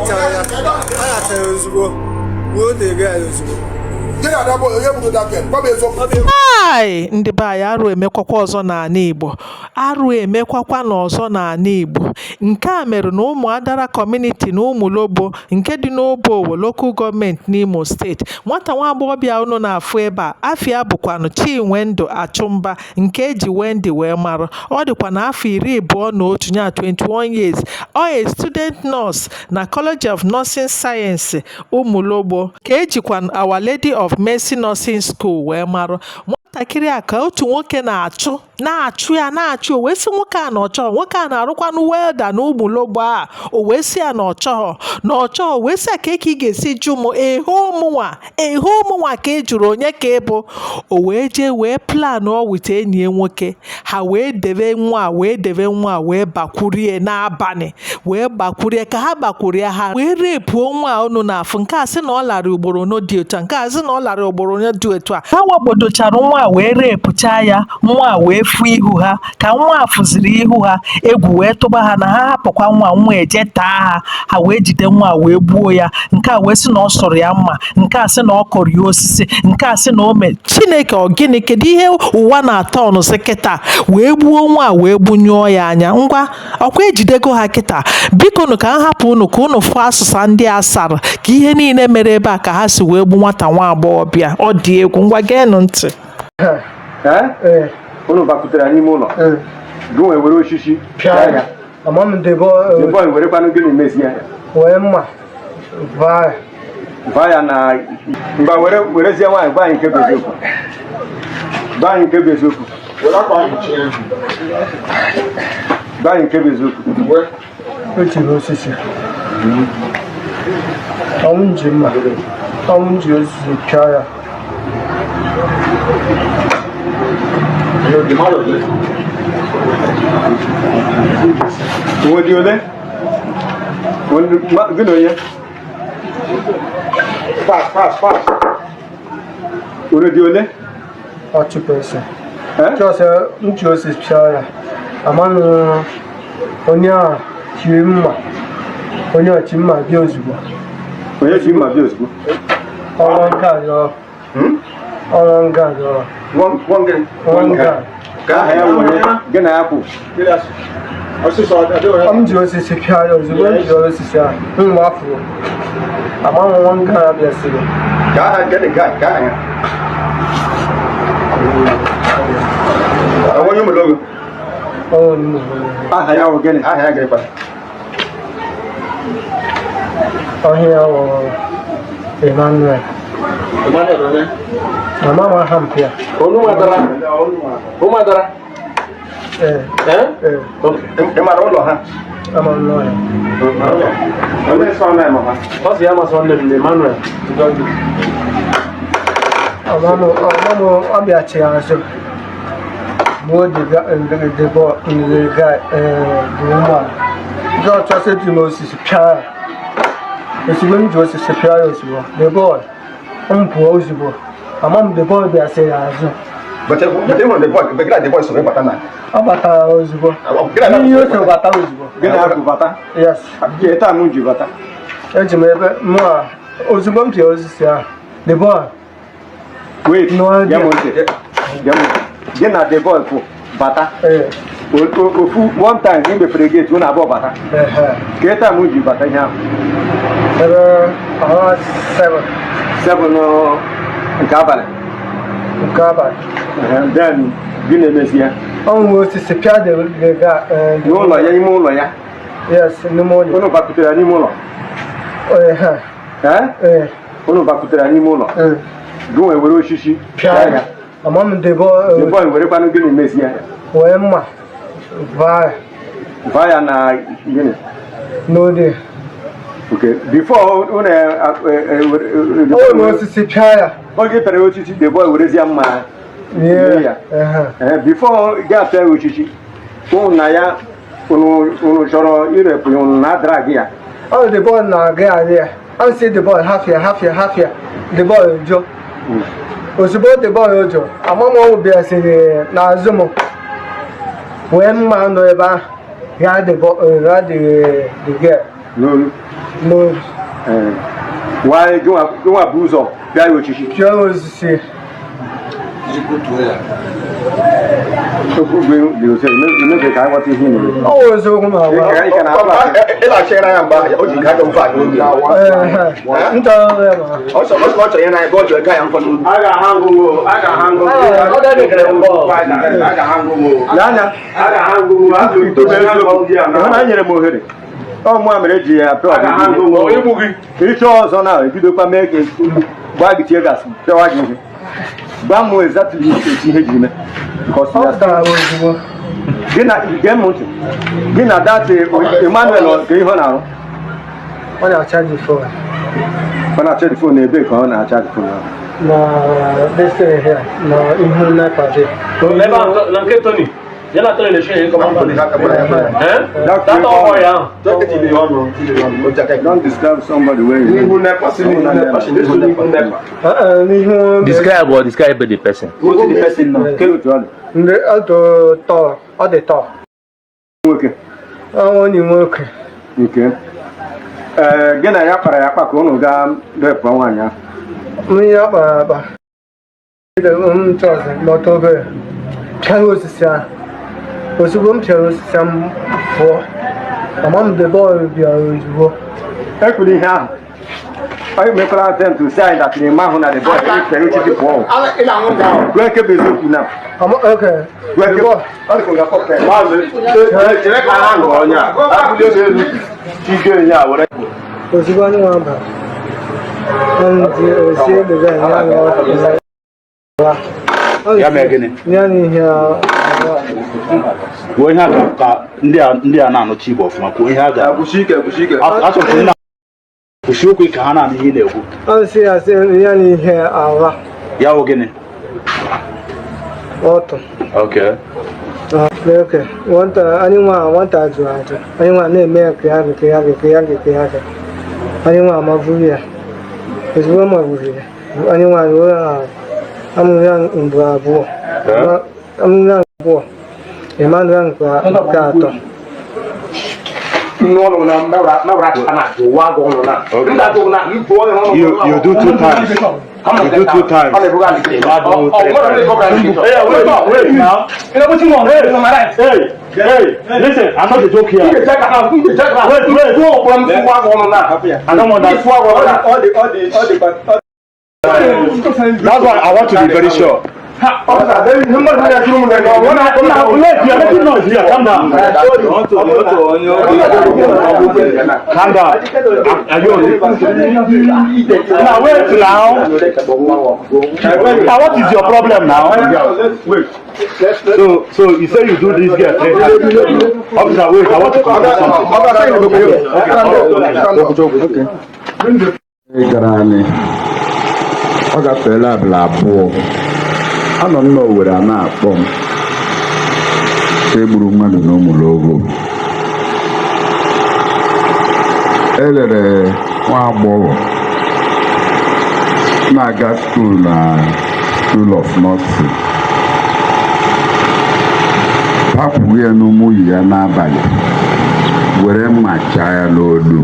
Arachara ya, arachara ya ozugbo, gbuo the girl ozugbo. Gị na that boy, onye gburu that girl? Gwa m eziokwu. Ai, ndị be anyị, arụ emekwakwa ọzọ n'ala Igbo, arụ emekwakwa n'ọzọ n'ala Igbo. Nke a mere na Ụmụadara Community na Ụmụlogbo nke dị n'Obowo Local Government n'Imo Steeti. Nwata nwa agbọghọbịa unu na-afụ ebe a, afịa bụkwanụ Chinwendụ Achụmba, nke eji Wendy wee marụ. Ọ dịkwa na afọ 21, ya 21 years. Ọ a student nurse na College of Nursing Science Ụmụlogbo, ka ejikwa Our Lady of Mercy Nursing School wee marụ. Nwatakịrị a ka otu nwoke na-achụ, na-achụ ya, na-achụ. O wee sị nwoke a na ọ chọghọ. Nwoke a na-arụkwanụ welder na Ụmụlogbo a. O wee sị ya na ọ chọghọ, na ọ chọghọ. Wee sị ya ka ị ga-esi jụ m eho mụnwa, eho mụnwa, ka ị jụrụ onye ka ị bụ. O wee jee wee plan with enyi ya nwoke. Ha wee debe nwa a, wee debe nwa a, wee bakwurie n'abalị, wee gbakwurie. Ka ha gbakwurie, ha wee repuo nwa a unu na-afụ. Nke a sị na ọ lara ugboro ono dị otu a, nke a sị na ọ lara ugboro ono dị otu a. Ha wakpodochara nwa a, wee repụchaa ya. Nwa a wee fụ ihu ha. Ka nwa a fụziri ihu ha, egwu wee tụba ha na ha hapụkwa nwa, nwa eje taa ha. Ha wee jide nwa a, wee gbuo ya. Nke a wee sị na ọ sụrụ ya mma, nke a sị na ọ kụrụ ya osisi, nke a sị na o mee. Chineke, ọ gịnị? Kedu ihe ụwa na-atọ ọnụsị kịta? Wee gbuo nwa a, wee gbunyụọ ya anya. Ngwa, ọkwa ejidego ha kịta. Biko nụ, ka m hapụ unu ka unu fụ asụsa ndị a sara, ka ihe niile mere ebe a, ka ha si wee gbu nwata nwa agbọghọbịa. Ọ dị egwu. Ngwa, geenụ ntị. Ee? Ee. Unu bakwutere n'ime ụlọ? Ee. Gị nwe were osisi pịa ya. Ama m the boy. The boy werekwanụ gịnị mezie ya? Wee mma vaa ya. Gwa ya na mgba were werezie nwaanyị. Gwa anyị nke bụ eziokwu, gwa anyị nke bụ eziokwu, gwa anyị nke bụ eziokwu. O tiri osisi, ọnwụ ji mma, ọnwụ ji osisi pịa ya. Nwe dị ole? Gị na onye? Fast, fast, fast. Unu dị ole? Otu person. Eh? Just m ji osisi pịa ya. Ama m onye a chiri mma, onye a chi mma bịa ozugbo. Onye ji mma bịa ozugbo? Ọrụ nke a yọrọ. Ọrụ nke a yọrọ. One gịnị? One guy. Ka aha ya wụ onye gị na ya kwụ? M ji osisi pịa ya. Ozugbo m ji osisi ahụ, m wafuru. Ama m nwa nke a bịasịrị. Ka aha gịnị ka aha ya? Onye ụmụlogo? Ọrụ nnukwu. Aha ya wụ gịnị? Aha ya gịnị kwa? Ọhịa wụ Emmanuel. Mama m aha mpịa. Ụmụadara. Ee. Eh? Ee. Ị mara ụlọ ha? Ama m nọ ya. Onye sọ na ha? Ọ sị ya masị nwanne m Emmanuel. Ọmam ọ bịachi azụ gbuo the boy, the guy, the woman. Ndị ọchọsị ji m osisi pịa ya. Ozugbo m ji osisi pịa ya ozugbo, the boy, m pụọ ozugbo. Ama m the boy bịasịrị azụ. But ị hụrụ the boy, gị na the boy soro ịbata na? Ọ batara ozugbo. N'ihe o so bata ozugbo. Gị na ya kwụ bata? Yes. Gị taa m ji bata? Eji m ebe mụ a ozugbo m pịa osisi ahụ, the boy. Wait, No idea. gee m ntị. Gee m ntị. Gị na the boy kwụ bata. Ee. Ofu one time ị mepere gate, unu abụọ bata. Ehe. Ka taa m ji bata ihe ahụ? Ebe around 7. 7 nke abalị? Nke abalị. Ehe, then gị na-emezi ya? Ọ nwe osisi pịa the guy. N'ụlọ ya, ime ụlọ ya? Yes, n'ime ụlọ. Unu bakwutere ya n'ime ụlọ? Ehe. Ee? Ee. Unu bakwutere ya n'ime ụlọ? Ee. Gị nwe were osisi pịa ya. Ama m the boy. The boy werekwanụ gịnị mezie ya? Wee mma vaa ya. Vaa ya na gịnị? N'ode. Okay, before unu O nwe osisi pịa ya. Oge pịara ya osisi, the boy werezie mma Nye ya. Ehe. Ee, before gị apịa ya osisi, unu na ya, unu chọrọ irepụ ya, unu na drag ya? Ọ the boy na-aga arị ya. A sị the boy hafịa, hafịa, hafịa. The boy jụ. Ozugbo the boy jụ, ama m ọnwụ bịasịrị n'azụ m wee mma nọ ebe ahụ gaa the boy, gaa the girl. N'olu. N'obi. Ee. Why gịnwa bụ ụzọ pịa ya ochichi? Pịa osisi. Okwu gị dị otu a, ime ka anyị ghọta ihe ị na-eme. Ọ wụ eziokwu ma agwa. Ị ka na-atụ asị. Ị na-achọ ya mgbe ahụ, o ji aka mfe aka obi. Ee, m chọrọ ya ma. Ọ chọrọ ọ chọrọ ya na ebe ọ chọrọ gaa ya nkọ n'obi. A ga-aha ngụgụ, a ga-aha ngụgụ. A ga-aha ngụgụ. Lee anya. A ga-aha ngụgụ. A Itobe eziokwu. Ịhụ na nyere m ohere. Ọ mụa mere eji ya pịa A ga-aha ọdịnihu. ngụgụ. Igbu gị. Ịchọ ọzọ na ebidokwa mee ka gbaa gị tear gas pịawa gị ihe. Gwa m exactly etu ihe jiri mee. Because Ọ you are pụtara ozugbo. Gị na gee m ntị. Gị na that Emmanuel ka ihe ọ na-arụ. Ọ na-achaji phone. Ọ na-achaji phone ebe ka ọ na-achaji phone ahụ. Na this thing here, na ihu NEPA dị. Ebe ahụ na nke Tony. Ya na Tony na-eche ihe kọmanda. Eh? That That ọkọ ya ahụ. Don't disturb somebody when you N'ihu NEPA, si n'ihu NEPA, si n'ihu NEPA. N'ihu Describe or describe the person. Go to the person now. Ke otu ọ dị. Ndị ọ dị tọọ, ọ dị tọọ. Nwoke. Ọ onye nwoke. Nke. Ee, gị na ya kpara ya akpa ka unu gaa repụọ nwaanyị ahụ. Mmiri ya kpara akpa. M chọọchị lọta obere. Pịa osisi ahụ. Ozugbo m pịara osisi ahụ, m pụọ. Mama m the boy bịara ozugbo. Ekwuru ihe ahụ. Onye mekwara attempt to say that the man na the boy pịara osisi pụọ. Ị na-anwụ nga ahụ. Gwa nke bụ eziokwu na. Ama okay. Gwa The nke boy. ọ dị ka ọ ga-akpọ Maazị, chere ka ha ṅụọ onye a. Abụlie m elu. Chike ya were. Ozugbo anyị nwa bara. Ndị osi the guy ya na ọ Ya mee gịnị? Ya na ihe a. Kwuo ihe a ka ndị a na-anụchi Igbo ọfụma, kwuo ihe a ga Kwụsị ike, kwụsị ike. Achọrọ m na kwụsị okwu ka ha na-anụ ihe ị na-ekwu. Ọ sị ya sị ya na ihe ala. Ya wụ gịnị? Ọtụ. Okay. Okay. Nwata anyị nwa nwata jụrụ ajụ. Anyị nwa na-eme ya ka ya gị ka ya gị ka ya gị ka ya gị. Anyị nwa amaburu ya. Ozugbo maburu ya. Anyị nwa ruo ha amụrụ ya mgbe abụọ. Amụrụ ya abụọ. Emmanuel nke atọ. N'ọnụ na mewara achịcha na ụwa agụ ọnụ na. Ndị agụ na mbụ ọnụ ọnụ. You do two times. You do two times. Ọ na-ebuga alike. Ọ nwere ndị gọbara alike. Hey, wait, wait now. Hey, hey, listen, I'm not a joke here. Wait, wait. I don't want that. That's why I want to be very sure. Now, wait, you are making noise here. Calm down. Calm down. Are you on it? Now, wait now. Now, what is your problem now? Wait. So you say you do this girl three times. Officer, wait, I want to confirm something. Ị gara anyị ọ gafeela abalị 2 anọ m n'Owere a na-akpọ m sị egburu mmadụ n'Ụmụlogo. Elere nwa agbọghọ na-aga school na School of Nursing, hapụrụ ya n'ụmụ yi ya n'abalị were mma chaa ya n'olu.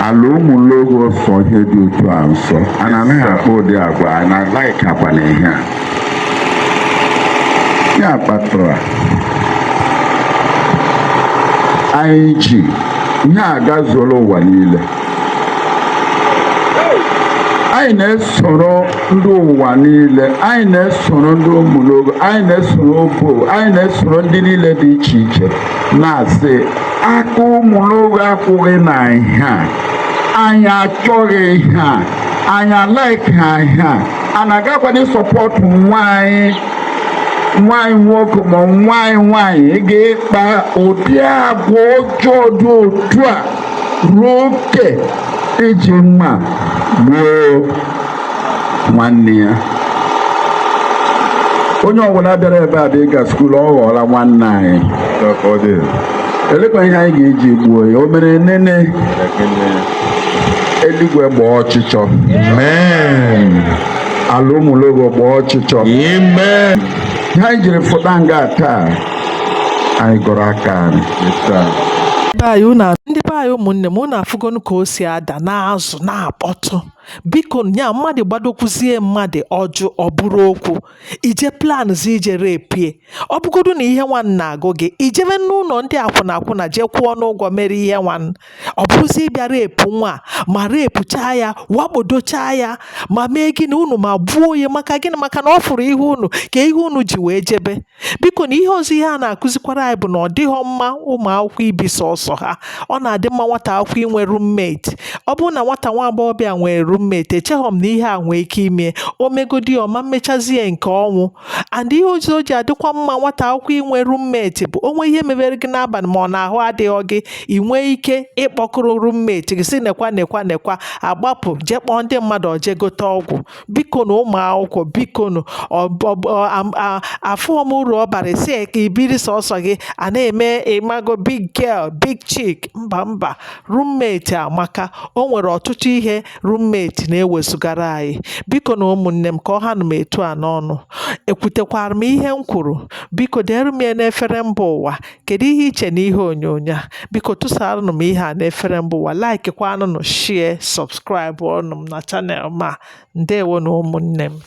Ala Ụmụlogo sọ ihe dị otu a nsọ a na-anaghị akpa ụdị agwa a na-alaik akwa na ihe a ya kpatara anyị ji ihe a gazuola ụwa niile. Anyị na-esoro ndị ụwa niile, anyị na-esoro ndị Ụmụlogo, anyị na-esoro Obo, anyị na-esoro ndị niile dị iche iche na-asị aka Ụmụlogo akwụghị na ihe a, anyị achọghị ihe a, anyị alaiki ihe a, a na-agakwana support nwa anyị nwaanyị nwoke ma nwaanyị nwaanyị ga-ịkpa ụdị agwa ọjọọ dị otu a ruo oke iji mma gbuo nwanne ya. Onye ọbụla bịara ebe a bụ ịga school, ọ ghọọla nwanne anyị. Elekwa ihe anyị ga-eji gbuo ya, o mere nene eluigwe gbaa ọchịchọ, ala Ụmụlogo gbaa ọchịchọ. Ihe anyị jiri fụta nga taa Anyị gọrọ aka anyị etu a. Be anyị unu, ndị be anyị, ụmụnne m, unu afụgonu ka o si ada na-azụ na-akpọtụ. Biko, nya mmadụ gbadokwuzie mmadụ ọjụ, ọ bụrụ okwu ije planzi ije repie. Ọ bụgodu na ihe nwan na-agụ gị, ijebe n'ụlọ ndị akwụna akwụna, jee kwụọ n'ụgwọ mere ihe nwan. Ọ bụrụzie ịbịa repu nwa a, ma repuchaa ya, wakpodochaa ya, ma mee gịnị unu, ma gbuo ya. Maka gịnị? Maka na ọ fụrụ ihe unu ka ihe unu ji wee jebe. Biko, na ihe ọzọ ihe a na-akụzikwara anyị bụ na ọ dịghọ mma ụmụ akwụkwọ ibi sọsọ ha. Ọ na-adị mma nwata akwụkwọ inwe roommate. Ọ bụrụ na nwata nwa agbọghọbịa nwere roommate, echeghọ m na ihe a nwee ike ime o megodi ọma mmechazie nke ọnwụ. And ihe ọzọ o ji adịkwa mma nwata akwụkwọ inwe roommate bụ onwe ihe mebere gị n'abalị, ma ọ na-ahụ adịghọ gị, ị nwee ike ịkpọkụrụ roommate gị, si nekwa, nekwa, nekwa, agbapụ jee kpọọ ndị mmadụ, oje gote ọgwụ. Biko na ụmụ akwụkwọ, biko nụ, afụọ m uru ọ bara si ka ibiri sọsọ gị a na-eme ịmago big girl, big chick. Mba, mba, roommate amaka. O nwere ọtụtụ ihe roommate na-ewezugara anyị. Biko na ụmụnne m, ka ọ ha nụ m etu a n'ọnụ, ekwutekwara m ihe m kwuru. Biko, deere m ya n'efere mba ụwa. Kedu ihe iche na ihe onyonyo a? Biko, tụsaranụ m ihe a n'efere mba ụwa, like kwanụnụ, share, subscribe ọnụ m na channel ma. Ndewo na ụmụnne m.